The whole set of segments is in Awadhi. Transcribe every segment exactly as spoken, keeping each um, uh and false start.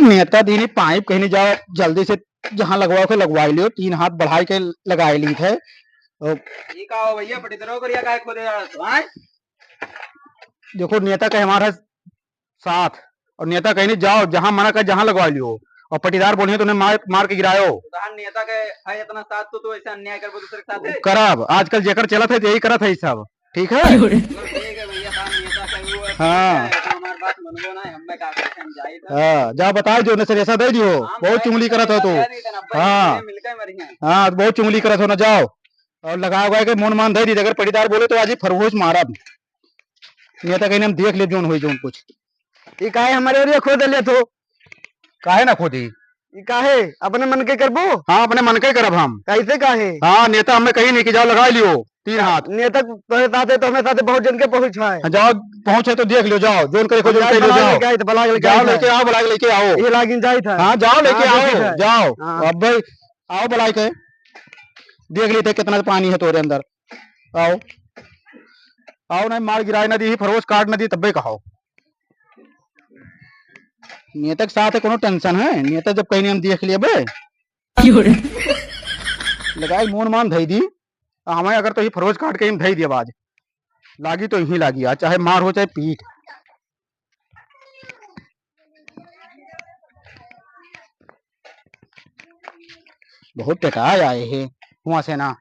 नेता दीनी पाइप कहिनी जाओ, जल्दी से जहाँ लगवाओ के लगवाई लियो, तीन हाथ बढ़ाई के लगाई ली थे। और ई का हो भैया, पटीदारो करिया काहे खोदे जा रहा तू, आय? देखो, नेता के हमारा साथ, और नेता कहिनी जाओ, जहाँ मना कर, जहाँ लगवाई लियो, और पटीदार बोलिए तो उन्हें मार, मार के गिरायो। उदाहरण नेता के है इतना साथ, तो, तो ऐसे अन्याय करबो दूसरे के साथ है? करब, आजकल जेकर चलत है, यही करत है सब। ठीक है? चलो, ठीक है भैया, काम नेता से हुआ है, हाँ। ठीक है, तो हमार बात मनबो ना, हमें का करते, हम जाई था। हाँ, जाओ बताओ जो ने से ऐसा दे दियो, हाँ, बहुत भाई, चुगली करत हो तू। कह दी था ना, भाई, हाँ। मिलके मरिया। हाँ, बहुत चुगली करत हो ना, जाओ। और लगा हुआ है कि मोन मान धई दी, अगर पटीदार बोले तो आज ही फरवोस मारब। नेता कहिनी हम देख लेब जोन होई जोन कुछ। ई काहे हमारे ओरिया खोद लेत हो? काहे ना खोदी? ई काहे? अपने मन के करबो? हाँ, अपने मन के करब हम। कैसे काहे? हाँ, नेता हमें कहिनी कि जाओ लगाई लियो तीन हाथ। नेता तोहरे साथे, तो हमें साथे बहुत जन के पहुँच है। हाँ, जाओ, पहुँच है तो देख लियो, जाओ, जोन करे को जोन जाओ, कर लियो, बुला जाओ। लेके आई, तो बुला लेके जाओ, आई। लेके आओ, बुला के लेके आओ। ये लागिन जाई था। हाँ, जाओ, लेके हाँ, आओ, देखी था। जाओ। हाँ। अब भाई, आओ बुला के। देख ली थे कितना पानी है तोरे अंदर। आओ, आओ, नहीं मार गिराए ना दी, फरोज काट ना दी, तब्बे कहाओ। नेता के साथ है, कोनो tension है? नेता जब कहिनी हम देख लिए बे। क्यों रे? लगाई मोन मान धई दी, आ हमें अगर तो ही फरोज काट के ही धई दिया बाज, लागी तो यहीं लागी, आज चाहे मार हो चाहे पीट। बहुत टेकाए आए हैं हुआ से ना।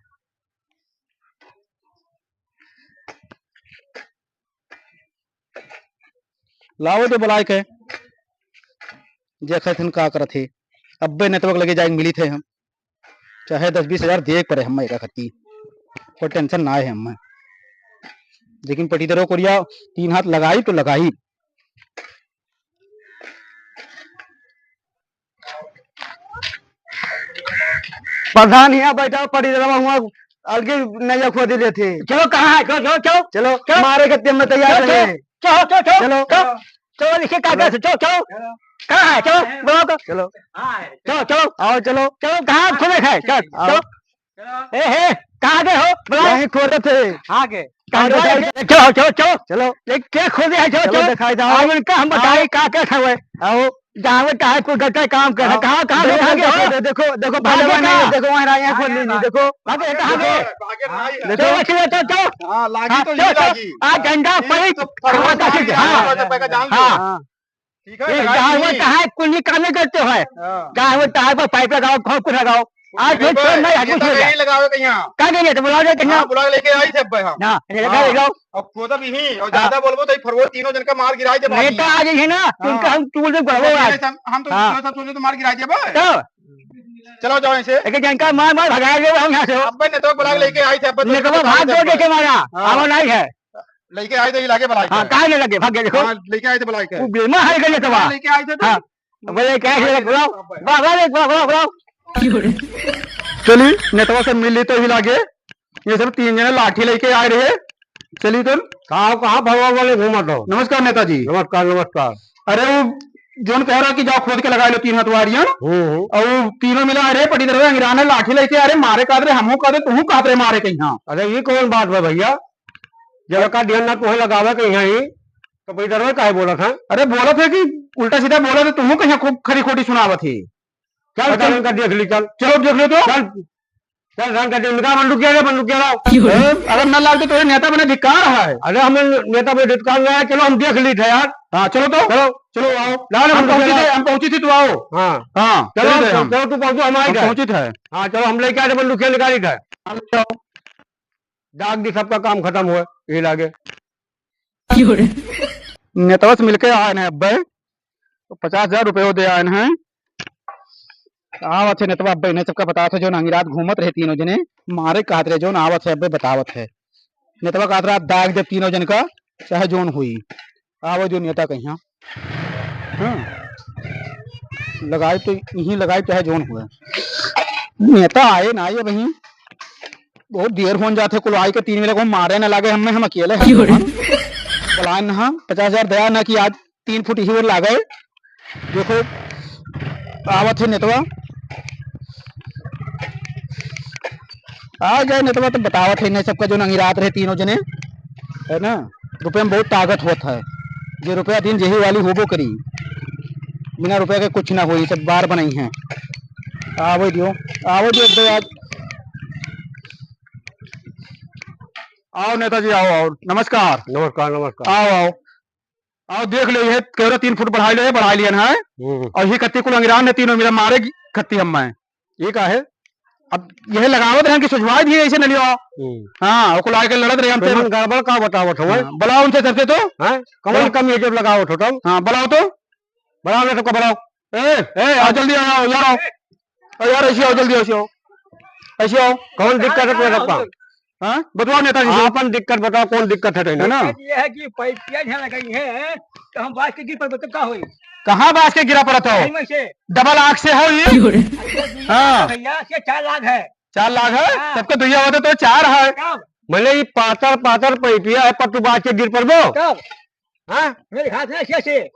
लाओ दे बुलाए के, देखत हन का करत हे। अब्बे नेतवा के लगे जाए मिली थे हम, चाहे दस बीस हजार दे पड़े हम एका खत्ती, कोई tension ना है हम। लेकिन पटीदारो कोरिया तीन हाथ लगाई तो लगाई। प्रधान हियाँ बैठा, पटीदारवा हुआ अलगे नैया खोदी लेत हे। चलो, कहाँ है? चलो, चलो, चलो। चलो, चलो। मारे के तेम में तैयार चलो, रहे। चलो, चलो, चलो, चलो। चलो। चलो, देखिए, काका से, चलो, चलो। चलो। कहाँ है? चलो, बुलाओ तो। चलो। चलो, चलो। आओ, चलो। चलो, कहाँ खोदे है? चलो, आओ। चलो। ए, हे, कहाँ गए हो? बुलाओ। यहीं खोदत है। कहाँ गए? कहाँ गए? चलो, चलो, चलो। चलो। ये क्या खोदे है? चलो, चलो, चलो। दिखाई दो। आओ, इनका हम बताए, आओ। का, का था वो? आओ। जहाँ वो कहाँ कुल गलत काम कर रहा, हाँ। कहाँ, कहाँ देखो, भागे हो? देखो, देखो, देखो, भागे भागे कहाँ? नहीं, देखो, वहाँ राइयाँ खोद ली, देखो। भागे, कहाँ गए? देखो। चलो, चलो, चलो, चलो। हाँ, लागी हाँ, तो चलो, ये चलो। लागी। आज डंडा ये पड़ी, तो फरवरी हाँ, की हाँ। बात है, पहले जान लो। हाँ। हाँ। ठीक है, ये लगाई गाँव में नहीं। कहाँ है, कुल नहीं काम नहीं करते हो। हाँ। गाँव में कहाँ पर पाइप लगाओ, कौन कुछ लगाओ। आज ये कुछ तो नहीं, आज ये कुछ तो नहीं। कहीं लगावे कहीं यहाँ। कहाँ गए तो बुलाओ जाए कहीं। हाँ, बुला के लेके आई थे अब हम। हाँ, ये लगा हाँ। ले जाओ। अब खोदा भी ही, और हाँ। ज्यादा बोलबो तो ये फरवरी तीनों जन का मार गिराई दे भाई। नेता आ गई है ना, हाँ। उनका हम टूल दे तो बढ़ाओ ये आज। हम तो हाँ। दूसरा सब सोचे तो मार गिराई दे भाई। तो? चलो जाओ ऐसे। एक जन का मार, मार भगा दे हम यहाँ से। अब भाई नेता बुला के लेके आई थे, अब नेता भाग दो देखे मारा, हाँ। आवा नहीं है। लइके आए थे, ई लागे बुलाए हाँ, के। काहे नहीं लगे? भाग गए, देखो। हाँ, लइके आए थे बुलाए के। वो बेमा हाल गए नेतवा। हाँ, लइके आए थे तो। हाँ, बोले, "क्या है, बुलाओ, बुलाओ, बुलाओ, बुलाओ।" चली, नेतवा से मिल ली तो ही लागे। ये सब तीन जने लाठी लइके आए रहे। चली तुम। कहाँ, कहाँ भगवान वाले घूमत हो? नमस्कार नेताजी। नमस्कार, नमस्कार। अरे वो जोन कह रहा कि जाओ खोद के लगा लो तीन हथवारियां। हम्म, हम्म। और वो तीनों मिला, "अरे पटीदार अंगिरान है, लाठी लइके, अरे मारे कहत रहे, हमहू कहत रहे, तुहू कहत रहे मारे कहीं।" अरे ये कौन बात बा भैया? जब का ध्यान ना तोहे लगावे के यहाँ ही, तो पटीदारवा काहे बोलत है? अरे बोलत है कि उल्टा सीधा बोलत है, तुहू कहीं खूब खरी खोटी सुनावत है। चल, पता चल। नहीं का देख ली, चल। चलो देख लो तो। चल, चल, रंग कर दे। इनका बंदूक क्या है, बंदूक क्या लाओ? क्यों? ए, अगर ना लाओ तो तोरे नेता बने धिक्कार है। अरे हमें नेता बने धिक्कार नहीं है, चलो हम देख ली थे यार। हाँ, चलो तो। चलो। चलो आओ। ला, ला, हम बंदूक पहुंची क्या थी, लाओ? हम पहुंची थी, तू आओ। हाँ। हाँ, चलो, चलो, चलो, हम। चलो, तू पहुंचो, हम आए हम थे। पहुंची थे। हाँ, चलो, हम लेके आए थे, बंदूक क्या निकाली थे। हाँ, ले आओ। डाक दी, सबका काम खत्म हुआ, ये लागे। क्यों रे? नेतवा से मिलके आए हैं अब्बे, तो पचास हजार रुपये दे आए हैं। आवत है नेतवा अब्बे, इन्हें सबका बतावत है, जो नांगी रात घूमत रहे तीनों जने, मारे कहत रहे, जो आवत है अब्बे बतावत है। नेतवा कहत रहा, दाग दे तीनों जन का, चाहे जोन हुई। आवो जो नेता कहिया। हाँ। लगाई तो यहीं लगाई, चाहे जोन हुए। नेता आए ना आए वहीं। बहुत देर होन जात है, कुल आई के तीन मिनट को मारे ना लागे हमें, हम अकेले हैं। क्यों रे? बुलाए ना, पचास हजार दया ना कि आज तीन फुट ही ओर लागे। देखो, आवत है नेतवा। आ गए नेतवा तो बतावत है, इन्हें सबका जो नंगी रात रहे तीनों जने, है ना? रुपये में बहुत ताकत होत है। जे रुपया दिन जेही वाली होबो करी। बिना रुपया के कुछ ना होई, सब बार बनाई हैं। आवै दियो, आवै दियो, एक दो आज। आओ नेताजी, आओ, आओ, नमस्कार। नमस्कार, नमस्कार। आओ, आओ। आओ, देख लो, ये केवरा तीन फुट बढ़ाई ले, बढ़ाई लियन है। हम्म। और ये कत्ती कुल अंगिरान ने तीनों मिला मारे की कत्ती हम मैं। ये का है? अब यह लगावत रहन कि सुझवाई दिए ऐसे न लियो। हम्म। हाँ, ओकुल आके लड़त रहे हमसे। तुमन गड़बड़ का बतावत हो, हैं? हाँ, बुलाओ उनसे सबसे तो। हैं? कौन हाँ। कमी है जब लगावत हो तब? हाँ, बुलाओ तो। बुलाओ ना सबको, बुलाओ। ए, ए, आओ जल्दी आओ, यार आओ। ए यार, ऐसे आओ, जल्दी आओ, ऐसे आओ। ऐसे आओ। कौन दिक्कत है तुम्हारे पास? हाँ? बताओ नेताजी से। आपन दिक्कत बताओ, कौन दिक्कत है तेने? है ना? ये है कि पैपिया झन लगाई है, तो हम बांस के गिर पड़बे तो का होई? कहाँ बांस के गिरा पड़त हो? यही में से। डबल आँख से हो ये? अरे भैया, हाँ। भैया, ये चार लाख है। चार लाख है? हाँ। सबके दुइया होते तो चार है। कब? मने ये पातर पातर पैपिया है, पर तू बांस के गिर पड़बो? कब? हाँ? मेरे हाथ में ऐसे ऐसे।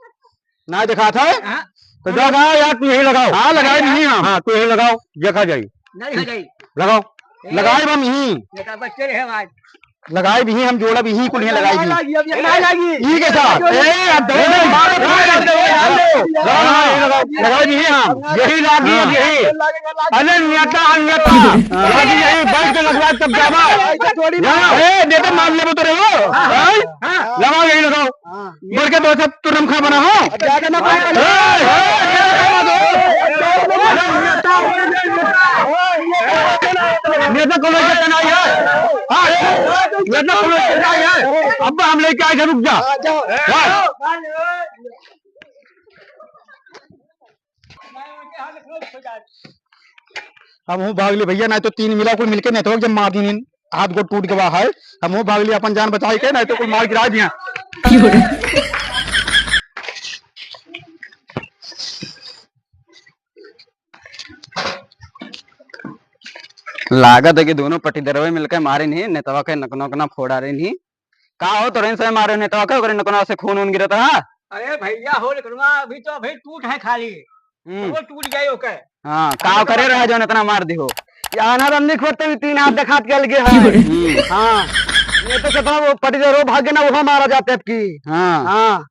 ना दिखात है? हाँ। तो जा, जा यार, तू यहीं लगाओ। हाँ, लगाई नहीं हम। हाँ, तू यहीं लगाओ, देखा जाई। नहीं हो जाई। लगाओ। ए, लगाई हम यहीं। बेटा, बच्चे रहे आज। लगाई भी हम, जोड़ा भी यहीं, कुल यहीं लगाई भी। लागी, अब ये ना लागी। ई के साथ। ए, अब दो ए, मारो, ए, मारो, ए, मारो। लगाई भी हम। यही लागी, अब यही। अरे, नेता, अन्यता। हाँ। लागी यही, बैठ के लगवा, तब जावा। ऐसा थोड़ी ना। ए, नेता मार लेबो तो रहो। हाँ। हैं? हाँ। लगाओ, यहीं लगाओ। हाँ। बढ़ के तो सब तुरंत खा बना हो। अब ज्यादा ना पाए। ए, ए, ए, नेता को लेके चला है। हाँ, नेता को लेके चला है। अब हम लेके आए थे, रुक जा। हाँ, जाओ। हाँ। हमहू भाग ली भैया, नहीं तो तीन मिला कुल मिलके नेतवा के जब मार दीन, हाथ गोड़ टूट गवा है। हमहू भाग ली अपन जान बचाई के, नहीं तो कुल मार गिरा दिया। लागत है कि दोनों पटीदरवे मिलके मारे नहीं, नेतवा के नकनकना फोड़ा रहे नहीं। का हो, तोरे से मारे नेतवा के, ओकरे नकनवा से खून वून गिरत रहा? अरे भैया हो, लेकिन अभी तो अभी टूट है खाली, हम्म। वो टूट जाए ओके। हाँ, का करे रहा जौन इतना मार दिहो? ये आना रंदी खोदते भी तीन हाथ देखात के अलगे है। हम्म। हाँ, ये तो कहता वो पटीदारो भाग ना, वो मारा जाते अब की। हाँ। हाँ।